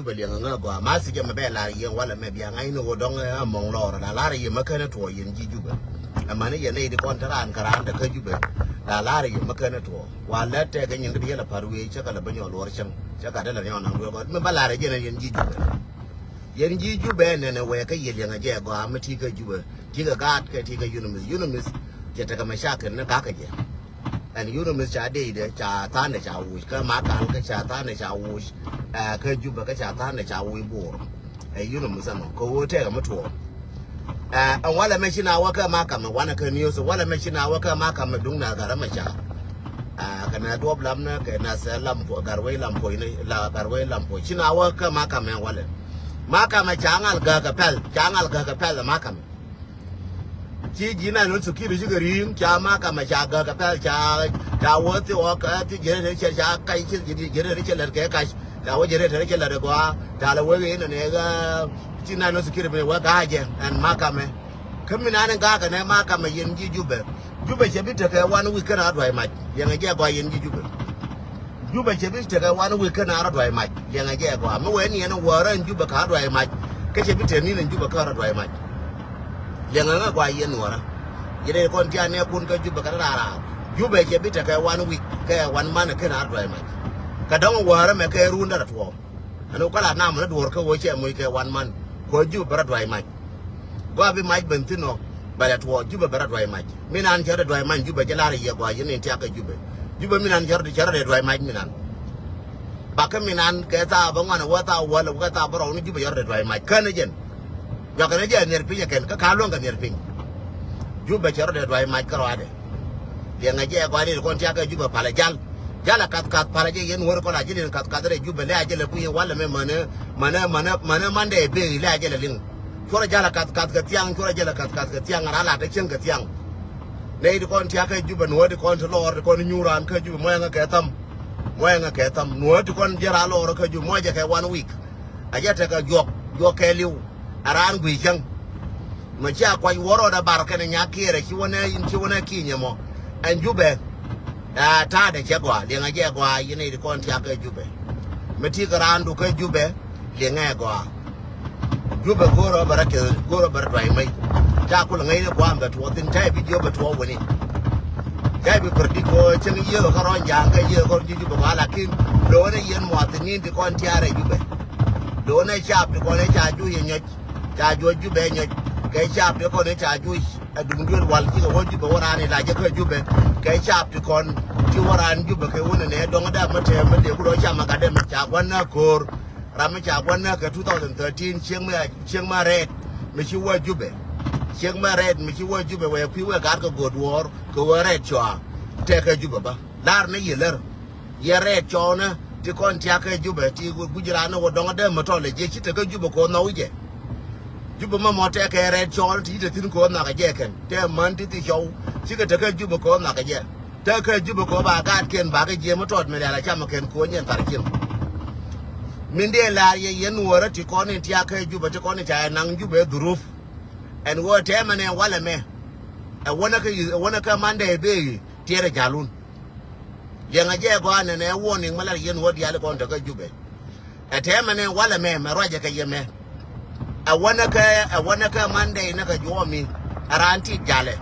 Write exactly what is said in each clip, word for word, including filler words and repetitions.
Jubɛ liɛŋ ŋä gɔaa ma thiecä mɛ bɛ lar yɛn walɛ mɛ bia ŋa̱cni ɣöö dɔ̱ŋ ɛ mɔŋ lɔɔr la lar yɛ mä känɛ tuɔɔk yɛn ji̱ Jubɛ. Ɛmɛni yɛn nɛy ti kɔn te raan kä raan te kä Jubɛ la lar yɛ mä känɛ tuɔɔk. Wa lät tɛkɛ nyin kä ti yɛl a pa̱r wi̱i̱ cä kɛ lɛ bä nyɔɔl luɔr cäŋ cä ka dee lɛ nyɔɔl naŋ dueek ɣɔt mi bä lar ɛ jɛn ɛ yɛn ji̱ Jubɛ. Yɛn ji̱ Jubɛ nɛnɛ wɛɛkä yɛ liɛŋ ɛ jɛ gɔaa mi ti kä Jubɛ ti kɛ gaat kɛ ti kɛ UNMISS. UNMISS cɛ tekɛ mɛ ca kɛn ni gakä jɛ. Ɛn UNMISS ca dee idɛ ca tha̱a̱ndɛ ca wuc kä Makal kä ca tha̱a̱ndɛ ca wuc. Ɛ kä Jubɛ kä ca tha̱a̱ndɛ ca wuc Bor. Ɛ UNMISS ɛnɔ kä ɣöö tɛkɛ mi tuɔɔk. Ɛ ɛn walɛ mɛ ci na wä kä makamɛ wanɛ kä news walɛ mɛ ci na wä kä makamɛ duŋ na Gat Macar. Ɛ kɛ na duɔp lam nɛ kɛ na sɛ lam puɔ Gatwec lam puɔ inɛ la Gatwec lam puɔ ci na wä kä makamɛ walɛ. Makamɛ ca ŋal gäkä pɛl ca ŋal gäkä pɛl ɛ makamɛ. Ci ji̱ national security ci kɛ ri̱i̱ŋ ca makamɛ ca gäk kɛ pɛl ca ca wä thi ɣɔk kä thi jɛrɛ rɛ cɛ ca kac ci jɛrɛ rɛ cɛ lɛt kɛ kac ca wä jɛrɛ rɛ cɛ lɛt gɔaa ca lɛ wek in nɛ ɣä. Ci national security mi wek ga̱a̱ jɛ ɛn makamɛ. Kä mi nan in ga̱a̱ kɛ nɛ makamɛ yɛn ji̱ Jubɛ. Jubɛ cɛ bi tekɛ wan wi̱i̱ kɛn a duay mac yɛn jɛ gɔaa yɛn ji̱ Jubɛ. Jubɛ cɛ bi tekɛ wan wi̱i̱ kä na rɔ duay mac liɛŋɛ jɛ gɔaa mi wee ni ɛn wäärä ɛn Jubɛ kä rɔ duay mac. Kä cɛ bi tɛn ni ɛn Jubɛ kä rɔ duay mac. Liɛŋɛ ŋä gɔaa yɛn nuɔrä. Yɛn ɛ kɔn tian ni ɛkun kä Jubɛ kä rɔ raar. Jubɛ cɛ bi tekɛ wan wi̱i̱ kɛ wan man kä na rɔ duay mac. Kä dɔŋ wäärä mɛ kɛ run därä tuɔɔk. Ɛn wä kä la nam ni duɔr kä wä cɛ muc kɛ wan man kɛ Jubɛ bɛ rɔ duay mac. Gua bi mac ben thin ɔ bɛ lɛ tuɔɔk Jubɛ bɛ rɔ duay mac. Mi nan cɛ rɔ duay mac Jubɛ jɛ lar yɛ gua yɛn in tiak kɛ Jubɛ. Jubɛ mi nan cɛ rɔ cɛ rɔ duay mac mi nan. Bakä mi nan kɛ thaa bä ŋuan wä thaa wäl wä kɛ thaa bä rɔw ni Jubɛ yɔr rɔ duay mac kän jɛn. Jɔkɛ ni jɛ niɛr piny kɛn kä ka luɔŋ kɛ niɛr piny. Jubɛ cɛ rɔ duay mac kä rɔadɛ. Liɛŋɛ jɛ gua ni kɔn tiak kɛ Jubɛ palɛ jal. Jalɛ kath kath palä jɛ yɛn wär kɔn a jɛ lin kath kath rɛ Jubɛ lɛ a jɛ lɛ kui̱ walɛ mɛ mänɛ mänɛ mänɛ mänɛ mandɛ bee lɛ a jɛ lɛ liŋ. Cuɔrɛ jalɛ kath kath kɛ thiaŋ cuɔrɛ jalɛ kath kath kɛ thiaŋ ra la te cieŋ kɛ thiaŋ. Nɛ it kɔn tiakä Jubɛ nuɔ̱ɔ̱t kɔn te lɔɔr kɔn nyuur an kä Jubɛ mɔyɛ ŋä kɛ tham. Mɔyɛ ŋä kɛ tham nuɔ̱ɔ̱t kɔn jɛ ra lɔɔr kä Jubɛ mɔyɛ jɛ kɛ one week. A jɛ tekɛ juɔk juɔk kɛ liw. A raan gui̱i̱ cäŋ. Mɛ cia kuac wuɔ̱rɔɔdɛ bar kɛnɛ nyak kiɛɛrɛ ci wänɛ in ci wänɛ kinyɛ mɔ. Ɛn Jubɛ. Ɛ ta̱a̱dɛ cɛ gɔaa liɛŋɛ jɛ gɔaa yɛn ɛ ti kɔn tiak kɛ Jubɛ. Mɛ ti kɛ raandu kä Jubɛ liɛŋɛ gɔaa. Jubɛ go̱o̱rɔ bɛ rɔ kɛ go̱o̱rɔ bɛ rɔ duay mɛy. Ca kul ŋäcni gua̱a̱m bɛ tuɔɔk thi̱n ca i̱ bi jiök bɛ tuɔɔk wäni. Ca i̱ bi pär dik kɛ cäŋ yiëë kɛ rɔ̱ ja̱a̱ŋ kɛ yiëë kɛ rɔ̱ ji̱ Jubɛ gɔaa lakin lo̱o̱nɛ yɛn muathinin ti kɔn tiaarɛ Jubɛ. Lo̱o̱nɛ caap ti kɔn ɛ ca juc ɛ nyɔc. Ca juɔc Jubɛ nyɔc kɛ caap ti kɔn i̱ ca juc. Ɛ duŋ duel wal cikɛ wä Jubɛ wä raan i̱ la jɛ kä Jubɛ kɛ caap ti kɔn ci wä raan Jubɛ kɛ wun inɛ dɔŋ dee mi tɛɛ mi dee ku dɔ̱ cam ɛ gat dee mi ca gua̱n nä ko̱o̱r. Ram mi ca gua̱n nä kɛ two thousand thirteen cieŋ mi cieŋ mi rɛɛt mi ci wä Jubɛ. Cieŋ mi rɛɛt mi ci wä Jubɛ wee kui̱ wee gat kɛ go̱o̱r duɔ̱ɔ̱r kɛ wee rɛɛt cɔa tɛk kä Jubɛ bä. Lar ni yɛ lär. Yɛ rɛɛt cɔɔnä ti kɔn tiakä Jubɛ ti guic raan ni wä dɔŋ dee mi tɔl ɛ jiɛ ci tekä Jubɛ ko̱ nhɔk jɛ. Jubɛ mɛ mɔ tɛkɛ rɛɛt cɔɔnä ti ci te thi̱n ko̱ nhɔk ɛ jɛ kɛn tɛ män ti thi cɔw cikɛ tekä Jubɛ ko̱ nhɔk ɛ jɛ. Tekä Jubɛ ko̱ ba gaatkiɛn bakä jiɛ mi tɔt mi rial a camɛ kɛn ko̱ nyɛn thar cim. Min dee laar yɛ yɛn nuɔɔrä ti kɔn in tiakä Jubɛ ti kɔn in ca yɛ naŋ Jubɛ dhuruf. Ɛn ɣöö tɛmɛ nɛ walɛ mɛ ɛ wänä kä mandɛ ɛ bee tiɛɛrɛ ja̱lun. Liɛŋɛ jɛ gɔaa nɛnɛ warning mi lar yɛn wä diaal kɔn tekä Jubɛ. Ɛ tɛmɛ nɛ walɛ mɛ mɛ ruacɛ kɛ yɛ mɛ. Ɛ wänä kɛ ɛ wänä kɛ Monday nɛ kɛ juɔɔmi. Ɛ raan ti jalɛ.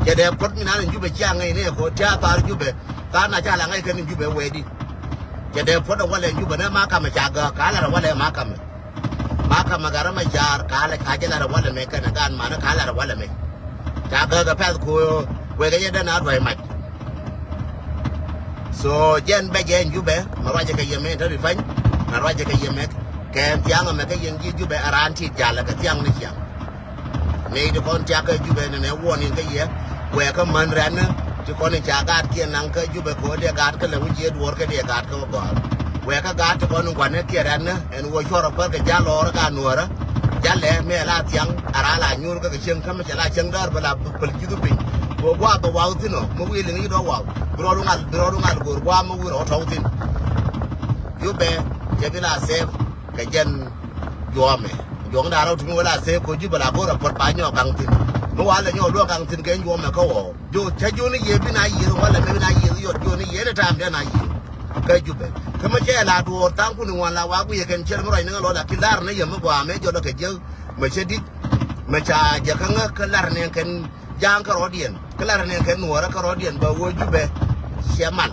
Cɛ dee puɔt mi nan in Jubɛ cia ŋäc ni ɛ ko̱ tia thar Jubɛ. Thar na ca la ŋäc kɛn in Jubɛ wɛɛdi. Cɛ dee puɔt ɛ walɛ in Jubɛ nɛ ma kamɛ ca gäk ka lar ɛ walɛ ma kamɛ. Ma kamɛ Gat Macar ka lɛ ka jɛ lar walɛ mɛ kɛnɛ gaat manä ka lar walɛ mɛ. Ca gäk ɛ pɛth ku wekɛ jɛ dɛn a duay mac. So jɛn bɛ jɛ ɛn Jubɛ mɛ ruacɛ kɛ yɛ mɛ tɔt i̱ pany mɛ ruacɛ kɛ yɛ mɛ kɛ thiaŋ ɛmɛ kɛ yɛn ji̱ Jubɛ a raan tit jalɛ kɛ thiaŋ ni ciaŋ. Nɛy ti kɔn tiakä Jubɛ nɛnɛ warning kä yɛ. Wɛɛkä män rɛ̈tni ti kɔn in ca gaatkiɛn naŋ kä Jubɛ ko̱ dee gaat kä lɛ wi̱c yɛ duɔ̱ɔ̱r kä dee gaat kä wä gɔ̱a̱r. Wɛɛkä gaat ti kɔn in gua̱n ni kiɛ rɛ̈tni ɛn wä cuɔr ɔ pär kɛ ja̱l lɔɔr kä nuäärä. Ja̱lɛ mëë la thiaŋ a raal a nyuur kä kɛ cieŋ kä mi cɛ la cieŋ däär bä la päl ji̱th piny. Kɛ wä gua̱a̱th bä waw thi̱n ɔ mi wi̱i̱ liŋ ci dɔ̱ waw bi rɔɔdu ŋal bi rɔɔdu ŋal go̱o̱r gua̱a̱th mi wi̱i̱ rɔɔd tɔ̱w thi̱n. Jubɛ cɛ bi la sɛp kɛ jɛn juɔmɛ. Juɔŋ da̱a̱n rɔw ti mi wä la sɛp ko̱ Jubɛ la go̱o̱r a puɔ̱t ba nyɔk gaŋ thi̱n. Mi wal lɛ nyɔk luɔk gaŋ thi̱n kɛ juɔmɛ kä wä. Jo cä joni yee bi na yiëë walɛ mi bi na yiëë yɔt joni yee ni ta̱a̱m dee na yiëë. Kä Jubɛ Kä mi cɛ la duɔɔr tha̱a̱ŋ kun in wan la wak wi̱i̱ kɛn ciɛl mi ruac ni ŋä lɔ la ki lar ni yɛ mi gɔaa mɛ jɔl kɛ jiäk mɛ cɛ dit. Mɛ ca jɛ kä ŋä kä lar ni kɛn ja̱a̱ŋ kä rɔɔdiɛn kä lar ni kɛn nuɔɔrä kä rɔɔdiɛn bɛ wä Jubɛ. Ciɛ mal.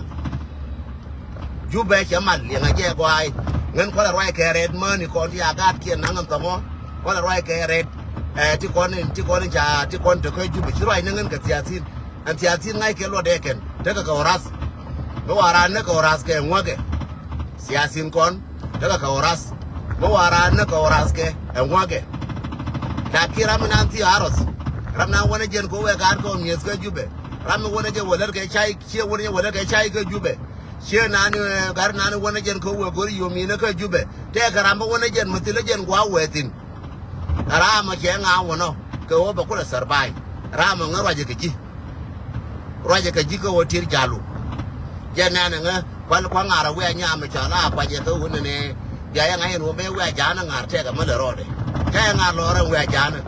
Jubɛ cɛ mal liɛŋɛ jɛ gɔaac. Ŋän kɔn a ruac kɛ rɛt mäni kɔn ti a gaat kiɛn naŋ ɛn thɔmɔ. Kɔn a ruac kɛ rɛt. Ɛ ti kɔn in ti kɔn in ca ti kɔn te kä Jubɛ ci ruac ni ŋän kɛ thiathin. Ɛn thiathin ŋa̱c kɛ luɔt ɛ kɛn tekɛ kɛ wä rath. Mi wa raan ni kɛ wä rath kɛ ŋuäkɛ. Thiathin kɔn tekɛ kɛ wä rath. Mi wa raan ni kɛ wä rath kɛ ɛ ŋuäkɛ. Lakin ram mi nan thiɛ a rɔth. Ram nan wänä jɛn kɛ wä wɛ gaat kɔn mi̱eth kä Jubɛ. Ram mi wänä jɛ wä lät kɛ cay ciɛ wänä jɛ wä lät kɛ cay kä Jubɛ. Ciɛ nani, eh, gar nani wänä jɛn kä wee go̱r yo̱o̱m inä kä Jubɛ. Tɛɛkɛ ram bä wänä jɛn mi thilä jɛn gua̱a̱ wee thi̱n. Ram mɔ cɛ ŋa̱a̱ wänɔ kɛ ɣöö bɛ kulɛ thär ba̱a̱ny. Ram mɔ ŋä ruacɛ kɛ ji̱. Ruacɛ kɛ ji̱ kä ɣöö ti̱r jalu. Jɛ nɛnɛ ŋä kual kua̱ ŋa̱r a wi̱i̱ a nyaam mi cɔal a kuacɛ kä wunɛ nɛ. Bia yɛ ŋa̱c ɛn ɣöö mëë wi̱i̱ a ja̱a̱nä ŋa̱r tɛɛkɛ mä lɛ rɔɔdɛ. Cä yɛ ŋa̱r lɔɔrɛ wi̱i̱ a ja̱a̱nä.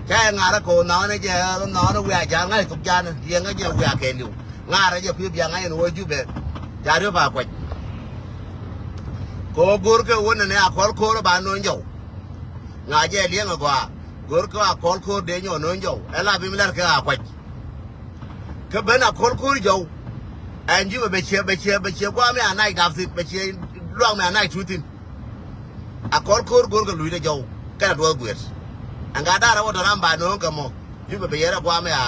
Cä yɛ ŋa̱r ɛ ko̱o̱n nɔɔnɛ jɛ nɔɔnɛ wi̱i̱ a ja̱a̱n ŋa̱c thok ja̱a̱nä. Liɛŋä jɛ wi̱i̱ a kɛɛliw. Ŋa̱rä jɛ kui̱ bia ŋa̱c ɛn ɣöö Jubɛ. Ca riöp a kuac. Kɛ ɣöö go̱rkɛ ɣöö nɛnɛ a kɔl ko̱r ba no̱o̱ŋ jɔw. Ŋa̱ jɛ liɛŋ a gɔaa. Go̱rkɛ a kɔl ko̱r dee nyɔk no̱o̱ŋ jɔw. Ɛ la bi mi lɛr kɛ a kuac. Kä ben a kɔl ko̱r jɔw. Ɛn Jubɛ bɛ ciɛ bɛ ciɛ bɛ ciɛ gua̱a̱m ya nac dap thi̱n bɛ ciɛ luak mɛ a nac tuut thi̱n. A kɔl ko̱r go̱rkɛ luc dee jɔw kɛn a duɔth guiɛt. Ɛn gat da̱rä wä dɔ̱ran ba no̱o̱ŋ kɛ mɔ Jubɛ bɛ yɛrɛ gua̱a̱m ya.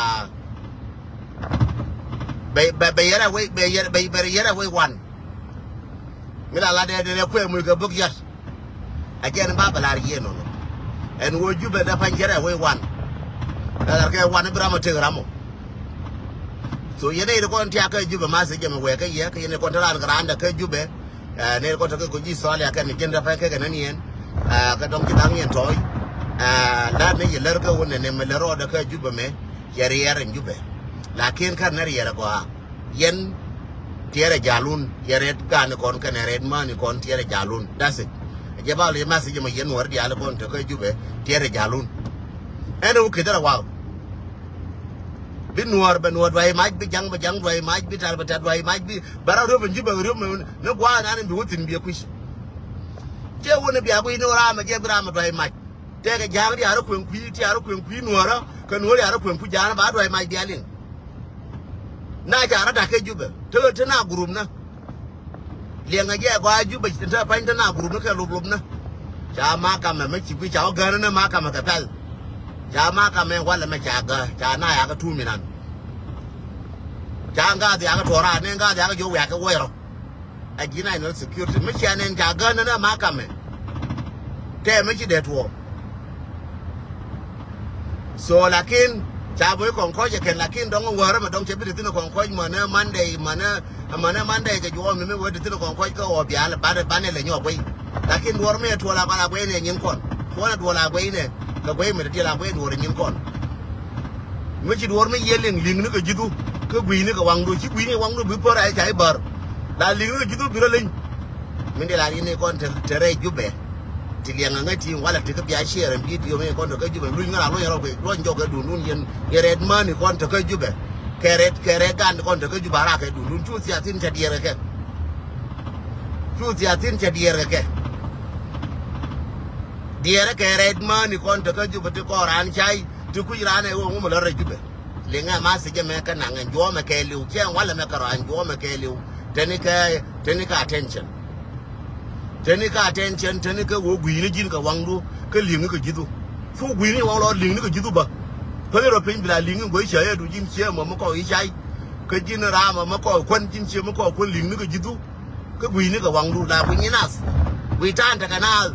Bɛ bɛ bɛ yɛrɛ wei bɛ yɛrɛ bɛ bɛ yɛrɛ wei wan. Mi la la dee dee kuɛ muc kɛ buk yat. A jɛn ba bɛ lar yieen nɔnɔ. Ɛn wä Jubɛ dee pa̱ny yɛrɛ wei wan. Ɛ lar kɛ wan bi ram a tek ram ɔ. So yɛn ɛ yɛn kɔn tiak kä Jubɛ ma se jɛ mɛ wɛɛ kä yɛ kä yɛn ɛ kɔn te raan kɛ raan dɛ kä Jubɛ. Ɛ nɛ yɛn kɔn te kä kɔ ji̱ Australia kɛn ji̱n dee pa̱ny kɛ kɛ nɛ niɛn. Ɛ kɛ dɔŋ ji̱ da̱ŋ yɛn tɔ̱ɔ̱c. Ɛ la ni yɛ lär kä wun nɛ nɛ mɛ lär rɔɔdɛ kä Jubɛ mɛ. Yɛ riɛr in Jubɛ. Lakin kär nɛ riɛr ɛ gɔaa. Yɛn tiɛɛrɛ jalun, yɛ rɛt gani kɔn kɛnɛ rɛt mani kɔn tiɛɛrɛ jalun. That's it. Jɛ ba lɛ message mɛ yɛn nuɔr diali kɔn tekɛ Jubɛ tiɛɛrɛ jalun. Ɛn ɛ wä kethɛ rɛ waw. Bi nuɔr bɛ nuɔr duay mac bi jaŋ bɛ jaŋ duay mac bi tar bɛ tar duay mac bi bɛ ra riöp in Jubɛ riöp mɛ ni gua̱a̱ nan in bi wä thin biɛ kui̱c. Cɛ wä ni bia gui̱c ni wä ram mɛ jɛ bi ram mɛ duay mac. Tɛkɛ ja̱a̱ŋ diaarä kueŋ kui̱ tiaarä kueŋ kui̱ nuɔ̱ɔ̱rä kɛ nuɔ̱ɔ̱r diaarä kueŋ kui̱ ja̱a̱ŋ ba duay mac dialiŋ. Na ca rɔ da̱k kɛ Jubɛ te te na gurupnä. Liɛŋɛ jɛ gɔaa Jubɛ te pa̱ny te na gurupnä kɛ lop lopnä. Ca makamɛ mä ci gui̱c ca wä gäänä ni makamɛ kɛ pɛl. Ca makamɛ walɛ mɛ ca gä ca na yakä tuum inan. Ca ŋa̱a̱th yakä tuɔra ni ŋa̱a̱th yakä jiök wiakä wɛrɔ. A ji̱ national security mi cia nɛn ca gän ni na makamɛ. Tɛ mi ci dee tuɔɔk. So lakin ca boi kɔn kɔc ɛ kɛn lakin dɔŋ wäärä mɛ dɔŋ cɛ bi ti thin kɔn kɔc mänä Monday mänä mänä Monday kɛ juɔɔm ni mi wee ti thin kɔn kɔc kä ɣɔɔ bial banɛ banɛ lɛ nyɔk guey. Lakin duɔr mi ɛ tuɔl a kɔn a guey ni ɛ nyin kɔn kuɔn a duɔl a guey nɛ kɛ guey mi ti diɛl a guey duɔr ɛ nyin kɔn. Mi ci duɔ̱ɔ̱r mi yiëë liŋ liŋ ni kɛ ji̱thu kä gui̱i̱ni kɛ waŋdu ci gui̱i̱ni kɛ waŋdu bi pär a ca i̱ bär. La liŋ ni kɛ ji̱thu bi rɔ leny. Min di la rin ni kɔn te rɛy Jubɛ. Ti liɛŋ aŋä ti walɛ ti kä bia share ɛn bidio mi kɔn te kä Jubɛ luny ŋä la luny rɔ kɛ luny jɔk kɛ dundun yɛn yɛ rɛt mäni kɔn te kä Jubɛ. Kɛ rɛt kɛ rɛt gan kɔn te kä Jubɛ a ra kɛ dundun cu thiathin ca diɛɛr kɛ kɛ. Cu thiathin ca diɛɛr kɛ kɛ. Diɛɛr kɛ rɛt mäni kɔn te kä Jubɛ ti kɔn raan cay. Ti kuc raan ɛ ɣöö ŋumɛ lɔ rɛc Jubɛ. Liŋɛ ma thiecä mɛ kä naŋ ɛn juɔmɛ kɛɛliw ciɛ ɛn walɛ mɛ kɛ rɔ ɛn juɔmɛ kɛɛliw. Teni kɛ teni kɛ attention. Teni kɛ attention teni kɛ ɣöö gui̱i̱ni ji̱n kɛ waŋdu kä li̱ŋni kɛ ji̱thu. Cu gui̱i̱ni waŋ lɔ li̱ŋni kɛ ji̱thu bä. Päli rɔ piny bila li̱ŋni guey ciɛ yɛ du ji̱n ciɛ mɔ mi kɔk i̱ cay. Kä ji̱n raam mɔ mi kɔk kuän ji̱n ciɛ mi kɔk kuän li̱ŋni kɛ ji̱thu. Kä gui̱i̱ni kɛ waŋdu la gui̱ny i̱ nath. Gui̱i̱ ta̱a̱n tekɛ naath.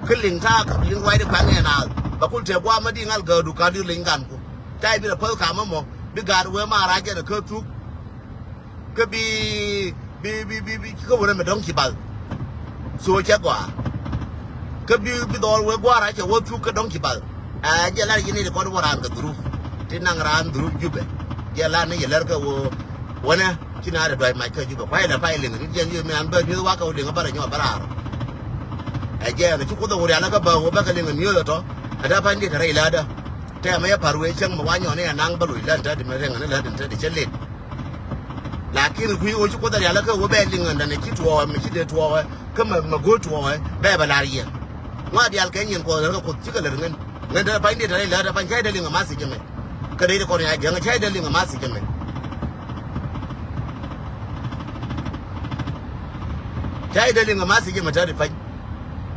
Kä liŋ ta̱a̱ liŋ ruacdɛ kua̱ŋ i̱ naath. Bɛ kul tëë gua̱a̱m mä di̱i̱ŋ al gäädu ka̱n di̱t leny gan ku. Ta̱a̱ bi lɛ päth ka̱m mä mɔ bi gaat wee ma rac jɛn ɛ kä thuk. Kä bi bi bi bi bi kä wee rɛmɛ dɔ̱ŋ ci bath. So cɛ gɔaa. Kä bi bi dhɔl wee gua̱a̱r a cɛ wä thuk kä dɔ̱ŋ ci bath. Ɛ jɛ lar yini di kɔn wä raan kɛ dhurup. Ti naŋ raan dhurup Jubɛ. Jɛ lar ni yɛ lär kɛ wä wänɛ ci na rɛ duac mac kä Jubɛ kuay lɛ pay liŋ ni jɛn yio̱ mi an bä nyuth wakɛ wä liŋ bä rɛ nyɔk bä raar. Ɛ jɛ ɛn ci kuth ɛ wä rial kä bä wä bä kɛ liŋ miöth ɛ tɔ. Ɛ dee pa̱ny di kɛ rɛy läätdä. Tɛmɛ yɛ pa̱r wee cäŋ mɛ wa nyɔk ni ɛ naŋ bä loc lät te di mɛ riɛŋ ni lät in te di cä lit. Lakin kui̱ ɣöö ci Kuoth a rial kä ɣöö bɛ liŋ ɛn danɛ ci tuɔɔkɛ, mi ci dee tuɔɔkɛ, kä mɛ, mɛ go̱o̱r tuɔɔkɛ, bɛ bɛ lar yɛ. Ŋɔak diaal kɛ nyin Kuɔth lar kä Kuoth cikɛ lär ŋän. Ŋän te pany dee te rɛy lär te pany, cä dee liŋ ɛ ma thiec ɛmɛ. Kä dee kɔn ya jɛŋ, cä dee liŋ ɛ ma thiec ɛmɛ. Cä dee liŋ ɛ ma thiec ɛmɛ te di pany.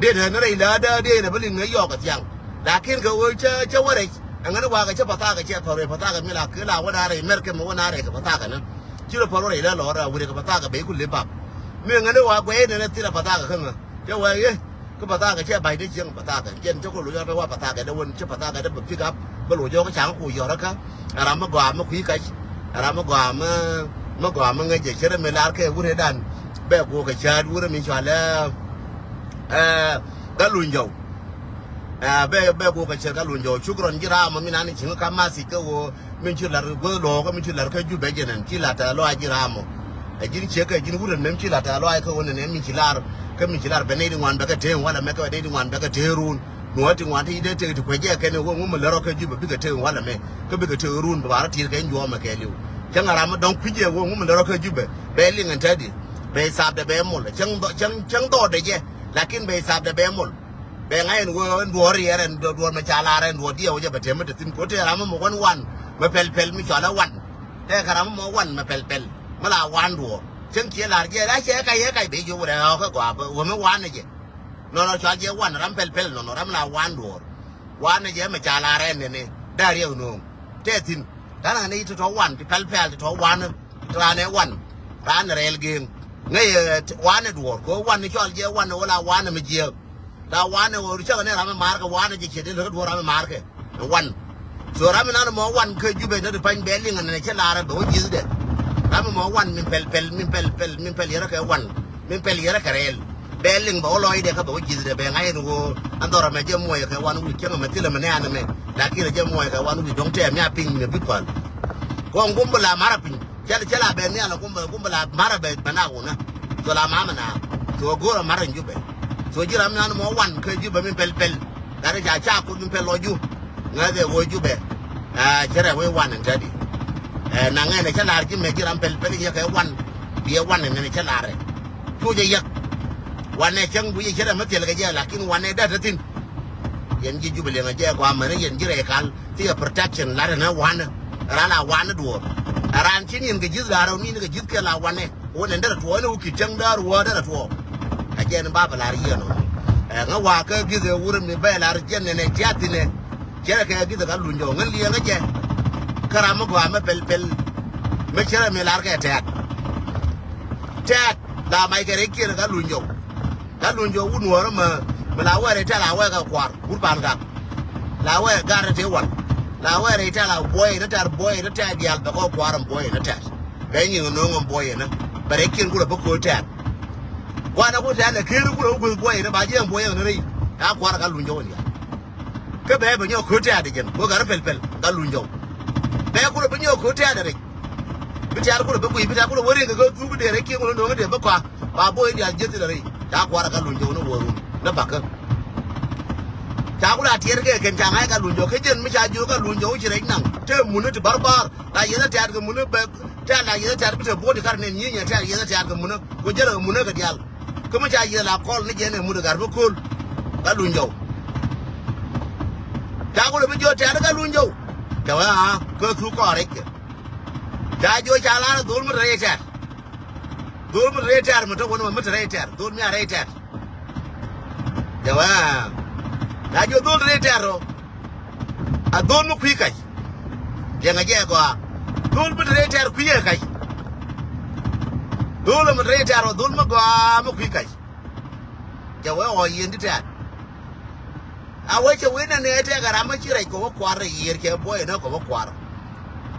Dee te ni rɛy lär dee, dee ni bä liŋ ɛ yɔɔk ɛ thiaŋ. Lakin kɛ ɣöö cä, cä wä rɛc, ɛŋäni wakä cä pathakɛ cɛ thɔr rɛy pathakɛ mi la kɛ la wä na rɛy mɛr kɛ mi wä na rɛy kɛ pathakɛ ni. Ci rɔ pɔl wä rɛy la lɔr a wurɛ kɛ pathakɛ bɛ iku lip up. Mi ŋäni wa guɛy nɛnɛ thil a pathakɛ kä ŋä. Cɛ wɛ ye. Kä pathakɛ cɛ ba̱ny dee cieŋ pathakɛ. Jɛn cä kolo yɔr kɛ wa pathakɛ dee wän cä pathakɛ dee bɛ pick up. Bä lo̱c jɔk ca̱ŋ ku yɔr kä. Ɛ ram mi gɔaa mi kui̱ kac. Ɛ ram mi gɔaa mi, mi gɔaa mi ŋäc jɛ cɛ rɛ mi lar kɛ wurɛ dan. Bɛ gokɛ cäät wurɛ mi cualɛ. Ɛ, Gatluny Jɔw. Ɛ, bɛ, bɛ gokɛ cɛ Gatluny Jɔw. Cuk rɔn ji̱ raam mi nan cieŋ ka ma thiec kä ɣöö. Min ci lar guäth lɔɔkä, min ci lar kä Jubɛ jɛ nɛn, ci lar tɛ̈th lɔaac ji̱ raam ɔ. Ɛ ji̱n ciek kɛ ji̱n wut ɛn nɛm ci lar tɛ̈th lɔaac kä ɣöö nɛn ɛ min ci lar, kä min ci lar bɛ nɛy ti ŋuan bɛ kɛ tëë walɛ mɛ kɛ bɛ nɛy ti ŋuan bɛ kɛ tëë run. Nuɔ̱ɔ̱r ti ŋuan ti dee tëë ti kuec jɛ kɛn ɣöö ŋu mi lär ɔ kä Jubɛ bikɛ tëë walɛ mɛ, kä bikɛ tëë run bɛ ba rɔ ti̱i̱t kɛ juɔ̱ɔ̱mɛ kɛɛliw. Cäŋ a ram mi dɔ̱ŋ kui̱c jɛ ɣöö ŋu mi lär ɔ kä Jubɛ, bɛ liŋ ɛn tɛ̈tdi, bɛ thapdɛ bɛ mol, cäŋ dhɔ-, cäŋ, cäŋ dhɔɔdɛ jɛ, lakin bɛ thapdɛ bɛ mol. Bɛ ŋa̱c ɛn ɣöö ɛn duɔ̱ɔ̱r riɛɛr ɛn duɔ̱ɔ̱r mɛ ca lar ɛn duɔ̱ɔ̱r diɛw jɛ bɛ tɛm mi te thi̱n ko̱ tëë ram mi mɔ wän wan mɛ pɛl pɛl mi cɔal ɛ wan. Tëë kɛ ram mi mɔ wan mɛ pɛl pɛl mi la wan duɔ̱ɔ̱r. Cäŋ ciɛ lar jɛ la cɛ kac ɛ kac bɛ jiök wurɛ ɣɔ̱k kä gɔaa bä wä mi wan ɛ jɛ. Nɔnɔ cɔal jɛ wan ram pɛl pɛl nɔnɔ ram la wan duɔ̱ɔ̱r. Wan ɛ jɛ mɛ ca lar ɛn nɛnɛ da̱r yɛ nööŋ. Tëë thi̱n. Da̱n ɣän i̱ ti tɔ̱ wan ti pɛl pɛl ti tɔ̱ wan. Raan ɛ wan, raan ɛ rɛɛl geŋ. Ŋäc ɛ wanɛ duɔ̱ɔ̱r kɛ ɣöö wanɛ cɔal jɛ wanɛ wä la wanɛ mi jiääk. La wanɛ ɣöö cäkɛ ni ram ɛ maarkɛ wanɛ jɛ ciɛ dee lät kä duɔ̱ɔ̱r ram ɛ maarkɛ. Ɛ wan. So ram ɛ nan mɔ wan kä Jubɛ nä ti pany bɛ liŋ ɛn ɛ cä laarɛ bɛ wä ji̱thdɛ. Ram ɛ mɔ wan min pɛl pɛl, min pɛl pɛl, min pɛl yɛrɛ kɛ wan. Min pɛl yɛrɛ kɛ rɛɛl. Bɛ liŋ bɛ wä lɔcdɛ kä bɛ wä ji̱thdɛ bɛ ŋa̱c ɛn ɣöö an dhɔrɛ mɛ jɛ muɔyɛ kɛ wan wi̱i̱ cäŋ ɛmɛ thilɛ mi nɛ̈ɛ̈n ɛmɛ. Lakin ɛ jɛ muɔyɛ kɛ wan wi̱i̱ dɔ̱ŋ tɛɛm ya piny mɛ bi päl. Kɔn gum bi la marä piny. Cɛ, cɛ la bɛ nhial kum bɛ, kum bɛ la marä bɛ, bɛ na wunä. So la mamɛ na. So go̱o̱rä marä in Jubɛ. So ji̱ ram nan mɔ wan kä Jubɛ min pɛl pɛl. Gat ca ca kut min pɛl lɔ ju. Ŋäth ɛ wee Jubɛ. Ɛ, cɛ rɛ wee wan in tɛdi. Ɛ, na ŋɛn ɛ cä lar ji̱ mɛ ji̱ ram pɛl pɛl in yɛ kɛ wan. Bi ɛ wan in nɛn ɛ cä lar ɛ. Cu jɛ yɛk. Wan ɛ cäŋ bu yɛ cɛ rɛ mi thil kɛ jɛ lakin wan ɛ dat ɛ thin. Yɛn ji̱ Jubɛ liɛŋ ɛ jɛ kua mɛn yɛn ji̱ rɛ kal. Thiɛ protection lat ɛn ɛ wanɛ. Ɛ ran la wanɛ duɔ̱ɔ̱r. Ɛ ran ci ni̱n kɛ ji̱th la rɛw ni̱n kɛ ji̱th kɛ la wanɛ. Wä nɛn derɛ tuɔɔk ɛn ɛ wä ki̱t cäŋ daar wä derɛ tuɔɔk. Ɛ jɛn ba bɛ lar yiɛn ɔ. Ɛ ŋä wakä gi̱th ɛ wurɛ mi bɛ lar jɛn nɛn ɛ tiath thin ɛ. Cɛ rɛ kɛ gi̱th ɛ Gatluny Jɔw ŋä liɛŋä jɛ. Kä ram mi gɔaa mi pɛl pɛl. Mi cɛ rɛ mi lar kɛ tɛ̈t. Tɛ̈t la mac kɛ rɛy kiɛn ɛ Gatluny Jɔw. Gatluny Jɔw wut nuɔɔrä mä mi la wɛɛr i̱ tɛ̈r a wɛɛr kɛ kua̱r wut Pangak. La wɛɛr gar i̱ tëë wan. La wɛɛr i̱ tɛ̈r a buɔy i̱ ni tɛ̈r buɔy i̱ ni tɛ̈r diaal bɛ kɔ kua̱r ɛn buɔy i̱ ni tɛ̈r. Bɛ nyiŋ no̱o̱ŋ ɛn buɔy i̱ ni bɛ rɛy kiɛn kulɛ bä ko̱o̱r tɛ̈r. Gua̱n ɛ ku tɛ̈r lɛ ker kulɛ wä gueth buɔy i̱ ni ba jiɛn buɔy i̱ ni rɛy. Ka kua̱r Gatluny Jɔw in diaal. Kä bɛ bɛ nyɔk ko̱o̱r tɛ̈r di jɛn go̱o̱r gar pɛl pɛl Gatluny Jɔw. Bɛ kulɛ bä nyɔk ko̱o̱r tɛ̈r di rɛy. Bi tɛ̈r kulɛ bä guiy bi tɛ̈r kulɛ wä riŋ kɛ kä thuk dee rɛy kiɛn kulɛ no̱o̱ŋ dee bä kɔak. Ba boy in diaal jieth thilɛ rɛy ca kua̱r ɛ Gatluny Jɔw ni wä run ni bakä. Ca kulɛ a tiɛɛr kɛ kɛn ca ŋa̱c Gatluny Jɔw kä jɛn mi ca jiök Gatluny Jɔw ci rɛc naŋ te muni ti barbar. La yieth a tɛ̈r kɛ muni bɛ tɛ̈r la yieth a tɛ̈r bi te bo̱o̱t ti kar nɛn nyieny ɛ tɛ̈r yieth a tɛ̈r kɛ muni. Ku jälɛ kɛ muni kɛ diaal. Kä mi ca yieth la kɔl ni jɛn ɛ muni gat bi ko̱l. Gatluny Jɔw. Ca kulɛ bi jiök tɛ̈r Gatluny Jɔw. Cɛ wee aa kä thuk kɔɔr rɛc kɛ. Ca jiök ca lar dhol mi te rɛy tɛ̈r. Dhol mi te rɛy tɛ̈r mi te wän mi te rɛy tɛ̈r dhol mi a rɛy tɛ̈r. Jɛ wee. Ca jiök dhol te rɛy tɛ̈r ɔ. A dhol mi kui̱ kac. Liɛŋɛ jɛ gɔaa. Dhol mi te rɛy tɛ̈r kui̱ ɛ kac. Dhol mi te rɛy tɛ̈r ɔ dhol mi gɔaa mi kui̱ kac. Jɛ wee ɣɔɔ yieen ti tɛ̈r. A wee cɛ wee nɛn ɛ tɛk ɛ ram mi ci rɛc kɛ wä kua̱r rɛy yiër cɛ buɔyɛ ni kɛ wä kua̱r.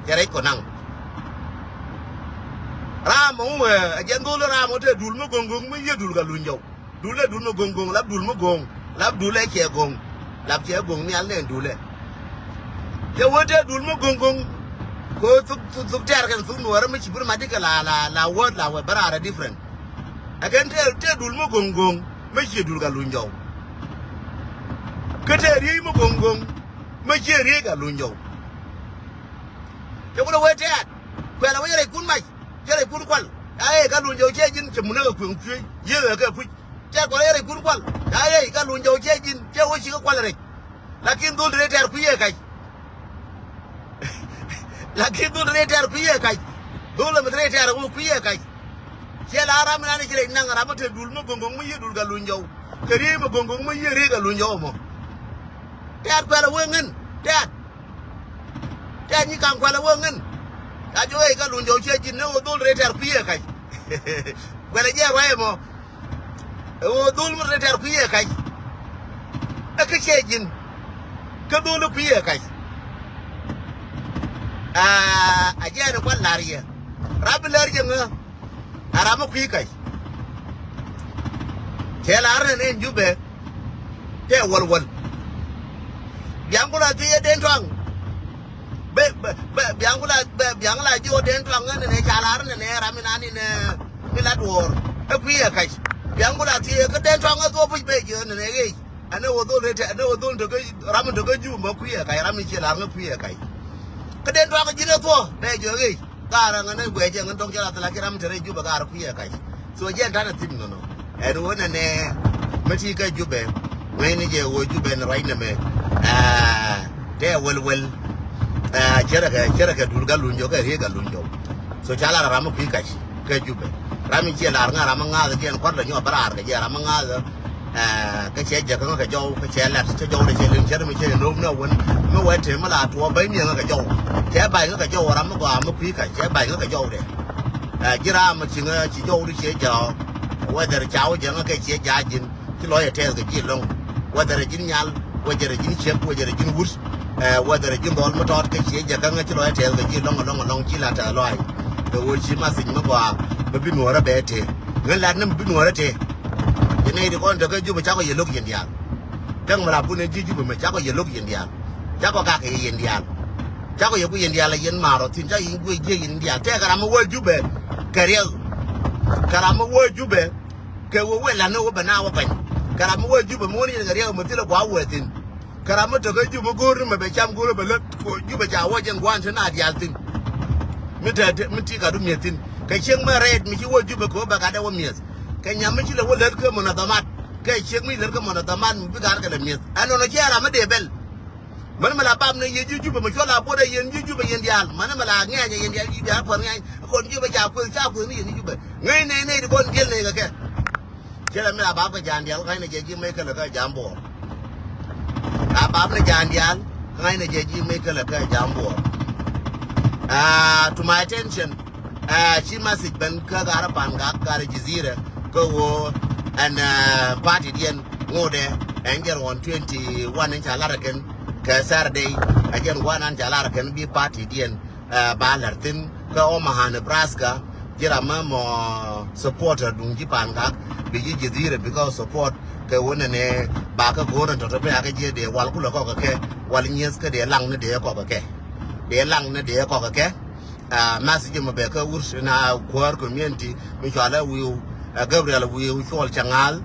Cɛ rɛc kɔ naŋ. Ram mɔ wee ɛ jɛn dhol ram mɔ te dul mi go̱ŋ go̱ŋ mi yië dul Gatluny Jɔw. Dulɛ dul mi go̱ŋ go̱ŋ lap dul mi go̱ŋ. Lap dulɛ cɛ go̱ŋ. Lap cɛ go̱ŋ nhial nɛn dulɛ. Cɛ wee te dul mi go̱ŋ go̱ŋ. Ko thuk, thuk, thuk tɛ̈r kɛn thuk nuɔɔrä mi ci bir mat di kɛ la, la, la word la wee bä raar ɛ different. Ɛ kɛn te, te dul mi go̱ŋ go̱ŋ mi ci dul Gatluny Jɔw. Kä te riey mi go̱ŋ go̱ŋ mi ci riey Gatluny Jɔw. Cɛ kulɛ wee tɛ̈t. Kuɛl a wec rɛckun mac. Kɛ rɛy kun kual. Ca yɛ ka luny jɔw cɛ ji̱n cɛ mun ɛ kɛ kueŋ cuey. Yiëë ɛ kɛ puc. Tɛ̈r kɔn yɛ rɛy kun kual. Ca yɛ ka luny jɔw cɛ ji̱n cɛ wä ci kä kual rɛc. Lakin dhol te rɛy tɛ̈r kui̱ yɛ kac. Lakin dhol te rɛy tɛ̈r kui̱ yɛ kac. Dhol ɛmɛ te rɛy tɛ̈r kui̱ yɛ kac. Ciɛ la ram inan i̱ ci rɛy naŋ ram mi te dul mi go̱ŋgo̱ŋ mi yiëë dul ka luny jɔw. Kɛ riey mi go̱ŋgo̱ŋ mi yiëë riey ka luny jɔw ɛmɔ. Tɛ̈r kuɛl ɛ wee ŋän. Tɛ̈r. Tɛ̈r nyi kaŋ kuɛl ɛ wee ŋän. Ca jɔw ɛ ka luny jɔw ciɛ ji̱n ni ɣöö dhol te rɛy tɛ̈r kui̱ yɛ kac. Kuɛl ɛ jɛ ruac ɛmɔ. Ɛ ɣöö dhol mi te rɛy tɛ̈r kui̱ yɛ kac. Ɛ kä ciɛ ji̱n. Kä dhol i̱ kui̱ yɛ kac. Aa, a jɛɛn ɛ kuan la̱r yɛ. Rap bi lär jɛ ŋä. A ram mi kui̱ kac. Cɛ la̱r nɛn ɛn Jubɛ. Tɛ wäl wäl. Biaŋ ku la thiec ɛ den tɔaŋ. Bɛ, bɛ, bɛ, biaŋ ku la, bɛ, biaŋ la ji̱ ɣä den tɔaŋ ŋä nɛnɛ ca la̱r nɛnɛ ram mi nan inɛ mi la duɔ̱ɔ̱r. Ɛ kui̱ ɛ kac. Biaŋ ku la thiec kä den tɔaŋ ɛ thuɔ̱k puc bɛ ji̱ ɣä nɛnɛ ɣec. Ɛn ɛ wä dhol rɛy tɛ̈r, ɛn ɛ wä dhol tekä ram mi tekä Jubɛ mɔ kui̱ ɛ kac, ram mi ciɛ la̱r ŋä kui̱ ɛ kac. Kä den tɔaŋ ji̱n ɛ thuɔ̱k bɛ ji̱ ɣä ɣec. Gaarä ŋän ɛ guɛc jɛ ŋän dɔ̱ŋ cɛ lath la ki ram te rɛy Jubɛ gaarä kui̱ ɛ kac. So jɛn ta̱nɛ thi̱n nɔnɔ. Ɛn ɣöö nɛnɛ mi ti kä Jubɛ. Ŋäcni jɛ ɣöö Jubɛ ni ruac nɛmɛ. Aa, tɛ wäl wäl. Aa, cärɛ kɛ, cärɛ kɛ dul gat luny jɔw kɛ riey gat luny jɔw. So ca lar ram mi kui̱ kac kä Jubɛ. Ram mi ciɛ lar ŋa̱ ram mi ŋa̱th jɛn kua̱r lɛ nyɔk bä raar kɛ jɛ ram mi ŋa̱th. Ɛ, kä cɛ jɛ kä ŋä kɛ jɔw, kä cɛ lɛt, cɛ jɔw de cɛ liŋ, cɛ mi cɛ nöm na wän. Mi wɛ te mi la tuɔ bä mi ŋä kɛ jɔw. Cɛ ba̱y ŋä kɛ jɔw ram mi gɔaa mi kui̱ kac, cɛ ba̱y ŋä kɛ jɔw de. Ɛ, ji̱ ram mi ci ŋä ci jɔw di cɛ jɛ. Whether ca wä jɛ ŋä kɛ cɛ ja ji̱n, ci lɔc ɛ tɛth kɛ ji̱ lɔŋ. Whether ɛ ji̱n nyal, whether ɛ ji̱n ciek, whether ɛ ji̱n wut. Ɛ, whether ɛ ji̱n dhɔl mi tɔt kɛ cɛ jɛ kä ŋä ci lɔc ɛ tɛth kɛ ji̱ lɔŋ, lɔŋ, lɔŋ ci la tɛth lɔc. Kɛ wä ci message mi gɔaa, mi bi nuɔrä bɛ te. Ŋä lat ni mi bi nuɔrä te. Yɛn nɛy ti kɔn tekä Jubɛ cakɔ yɛ lo̱k yɛn diaal. Tɛk mi rap kun ɛ ji̱ Jubɛ mɛ cakɔ yɛ lo̱k yɛn diaal. Cakɔ gak yɛ yɛn diaal. Cakɔ yɛ ku yɛn diaal ɛ yɛn maarɔ thi̱n cakɔ yɛn guic jiɛ yɛn diaal. Tɛk kɛ ram mi wä Jubɛ kɛ riɛk. Kɛ ram mi wä Jubɛ kɛ wä wee lat ni wä bɛ na wä pany. Kɛ ram mi wä Jubɛ mi wä ni yɛn kɛ riɛk mi thilɛ gua̱a̱ wee thi̱n. Kɛ ram mi tekä Jubɛ go̱o̱r ni mɛ bɛ cam go̱o̱r bɛ lät kɛ Jubɛ ca wä jɛn gua̱a̱n te na diaal thi̱n. Mi te, te, mi ti kat wä mi̱eth thi̱n. Kɛ cieŋ mɛ rɛɛt mi ci wä Jubɛ kɛ wä bɛ kat dee wä mi̱eth. Kɛ nyam mi ci lɛ wä lät kä mɔnadhamat. Kɛ ciek mi lät kä mɔnadhamat mi bi gaar kɛ lɛ mi̱eth. Ɛn nɔnɔ ciɛ ram mi dee bɛl. Mɛn mi la bap ni yɛn ji̱ Jubɛ mi cuɔl a buɔt ɛ yɛn ji̱ Jubɛ yɛn diaal. Mɛn mi la ŋɛɛc ɛ yɛn diaal ji̱ diaal puɔ̱n ŋɛɛc. Kɔn Jubɛ ca kueth ca kueth ni yɛn ji̱ Jubɛ. Ŋäc nɛy nɛy ti kɔn diel nɛy kɛ kɛ. Ciɛ la mi la bap kɛ ja̱a̱n diaal kä ŋa̱cnɛ jɛ ji̱ mec kälɛ kä ja̱a̱n buɔɔr. La bap ni ja̱a̱n diaal kä ŋa̱cnɛ jɛ ji̱ mec kälɛ kä ja̱a̱n buɔɔr. Ah, to my attention. Ah, ci message ben kä ga̱rä Pangak ga̱rä Jizira kä ɣöö ɛn, ah, party diɛn ŋotdɛ ɛn jɛn ɣɔn twenty one in ca lar kɛn kɛ Saturday. Ɛ jɛn gua̱n an ca lar kɛn bi party diɛn, ah, ba lɛr thi̱n kä Omaha, Nebraska. Ji̱ ram mɛ mɔ supporter duŋ ji̱ Pangak bi ji̱ Jizira bi kä support kɛ ɣöö nɛnɛ ba kä go̱o̱r ɛn tɔ̱tɔ̱ ben a kä ji̱ dee wal kulɛ kɔk kɛ kɛ wal nyieth kä dee laŋ ni dee kɔk kɛ kɛ. Dee laŋ ni dee kɔk kɛ kɛ. Ah, message mɛ bɛ kä wut na kuäär community mi cualɛ wi̱i̱w, ah, Gabriel Wi̱i̱w Cuɔl Cɛ Ŋa̱a̱l.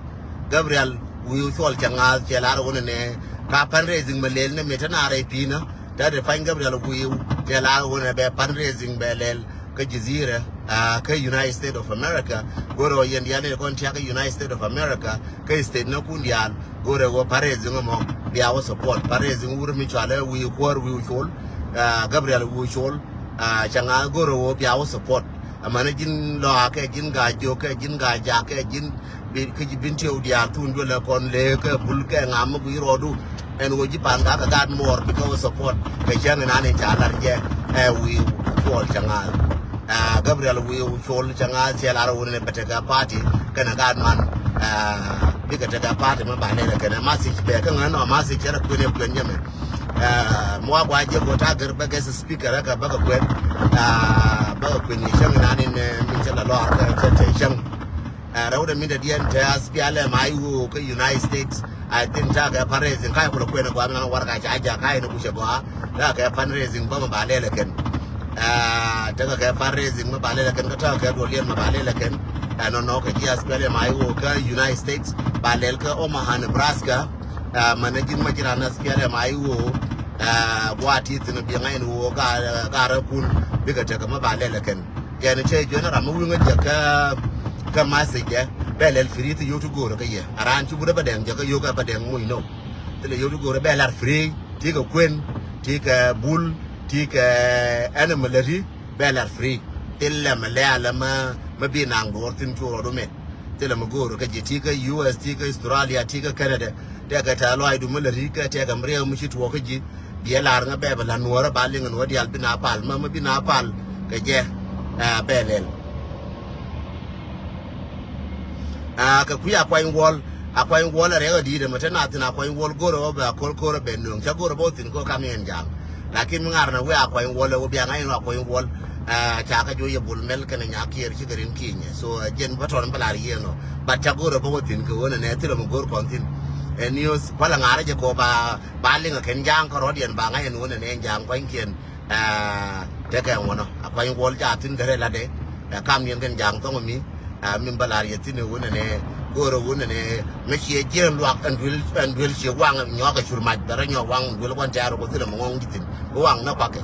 Gabriel Wi̱i̱w Cuɔl Cɛ Ŋa̱a̱l cɛ lar wunɛ nɛ ka fundraising mɛ lel ni mi te na rɛy pi̱i̱nä. Te ri pany Gabriel Wi̱i̱w cɛ lar wunɛ bɛ fundraising bɛ lel kä Jizira, ah, kä United States of America. Go̱rɛ wä yɛn diaal ni kɔn tiak kä United States of America. Kä state ni kun diaal go̱rɛ wä fundraising mɔ bia wä support. Fundraising wur mi cualɛ Wi̱i̱ Kuäär Wi̱i̱ Col, ah, Gabriel Wi̱i̱ Col, ah, Cɛ Ŋa̱a̱l go̱rɛ wä bia wä support. Amäni ji̱n lɔaak kɛ ji̱n ga̱a̱c jiök kɛ ji̱n ga̱a̱c jaak kɛ ji̱n bi, kä ji̱ bin tiɛw diaal thun duël ɛ kɔn lëë kɛ bul kɛ ŋa̱m mi gui̱i̱ rɔɔdu. Ɛn ɣöö ji̱ Pangak kɛ gaat muɔɔr bi kɛ wä support kɛ cäŋ inan in ca lar jɛ ɛ Wi̱i̱ Cuɔl Cɛ Ŋa̱a̱l. Ah, Gabriel Wi̱i̱ Col Cɛ Ŋa̱a̱l cɛ lar wun ni bɛ tekɛ party kɛnɛ gaat man. Ah, bikɛ tekɛ party mi ba lɛl kɛnɛ message bɛ kä ŋän ɔ message cɛ rɛ kuën ɛ kuën jɛ mɛ. Ah, mi wa gua jɛ go̱o̱r ta gɛr bɛ guest speaker ɛ kɛ bä kɛ kuën. Ah, bä kɛ kuën i̱ cäŋ inan in, eh, min cɛ la lɔr kɛ, kɛ, kɛ cäŋ. Ɛ, rɛwdɛ min dɛ diɛn te SPLM-IO kä United States. I think takɛ fundraising ka̱ kulɛ kuɛn ɛ gɔaa mi nan warɛga ca ja̱ ka̱ in kucɛ gɔaa. Takɛ fundraising bä mɛ ba lɛl ɛ kɛn. Ɛ, tekɛ kɛ fundraising mɛ ba lɛl ɛ kɛn kä tekɛ duɔl yɛn mɛ ba lɛl ɛ kɛn. Ɛ, nɔnɔ kɛ ji̱ SPLM-IO kä United States ba lɛl kä Omaha, Nebraska. Ɛ, mɛn ɛ ji̱n mɛ ji̱ ran SPLM-IO. Ɛ, gua̱a̱ ti thi̱n biɛŋ a in ɣöö ga̱a̱, ga̱a̱ rɛ kun bikɛ tekɛ mɛ ba lɛl ɛ kɛn. Yɛn cɛ juɛn ram mi wi̱i̱ ŋä jɛ kä, kä message jɛ bɛ lɛl free ti yio̱w ti go̱o̱rä kä yɛ. A raan ci wut ɛ bä dɛŋ jɛ kä yio̱w kɛ bä dɛŋ moc nɔ. Thilɛ yio̱w ti go̱o̱rä bɛ lar free, ti kɛ kuën, ti kɛ bul, ti kɛ ɛn mi lɛ ti bɛ lar free. Thilɛ mi lɛ alɛ mi, mi bi naŋ duɔɔr thin cu rɔɔdu mɛt. Thilɛ mi go̱o̱rä kä ji̱ ti kä U S, ti kä Australia, ti kä Canada. Tɛkɛ tɛ lɔaacdu mi lɛ ti kɛ tɛkɛ mi riɛk mi ci tuɔɔk kä ji̱. Biɛ lar ŋä bɛɛbɛ la nuɔrä ba liŋ nuɔr dial bi na pal mä, mä bi na pal kɛ jɛ. Ɛ, bɛ lɛl. Ɛ, kɛ kui̱ a kuany wuɔl, a kuany wuɔl a rɛk a di̱i̱t ɛmɛ te na thin a kuany wuɔl go̱rɛ wä bɛ a ko̱r ko̱r a bɛ nööŋ. Cä go̱rɛ bä wä thin kɛ wä kam yɛn ja̱a̱ŋ. Lakin mi ŋa̱r na wee a kuany wuɔl ɛ wä bia ŋa̱c in wä a kuany wuɔl. Ɛ, ca kä juɔc yɛ bul mɛl kɛnɛ nya kiɛɛr ci kɛ rin ki̱i̱nyɛ. So, ɛ, jɛn bä tɔn bä lar yieen ɔ. But cä go̱rɛ bä wä thin kɛ wä nɛ nɛ thilɛ mi go̱r kɔn thin. Ɛ, news kualɛ ŋa̱rä jɛ kɔ ba, ba liŋ a kɛn ja̱a̱ŋ kärɔ̱diɛn ba ŋa̱c ɛn wä nɛ nɛ ja̱a̱ŋ kuany kiɛn. Ɛ, tekɛ ŋuɔnɔ a kuany wuɔl ca thin derɛ latdɛ. Ɛ, kam niɛn kɛn ja̱a̱ŋ thɔŋ mi. Ɛ, min bä lar yɛ thin ɛ wun ɛnɛ go̱o̱rɛ wun ɛnɛ mi ciɛ jiɛn luak ɛn duel, ɛn duel ciɛ waŋ nyɔk ɛ cur mac bɛ rɔ nyɔk waŋ duel kuan tɛɛr kɔ thin ɛ mɛ ŋɔŋ ji̱ thin bi waŋ nä kuakɛ.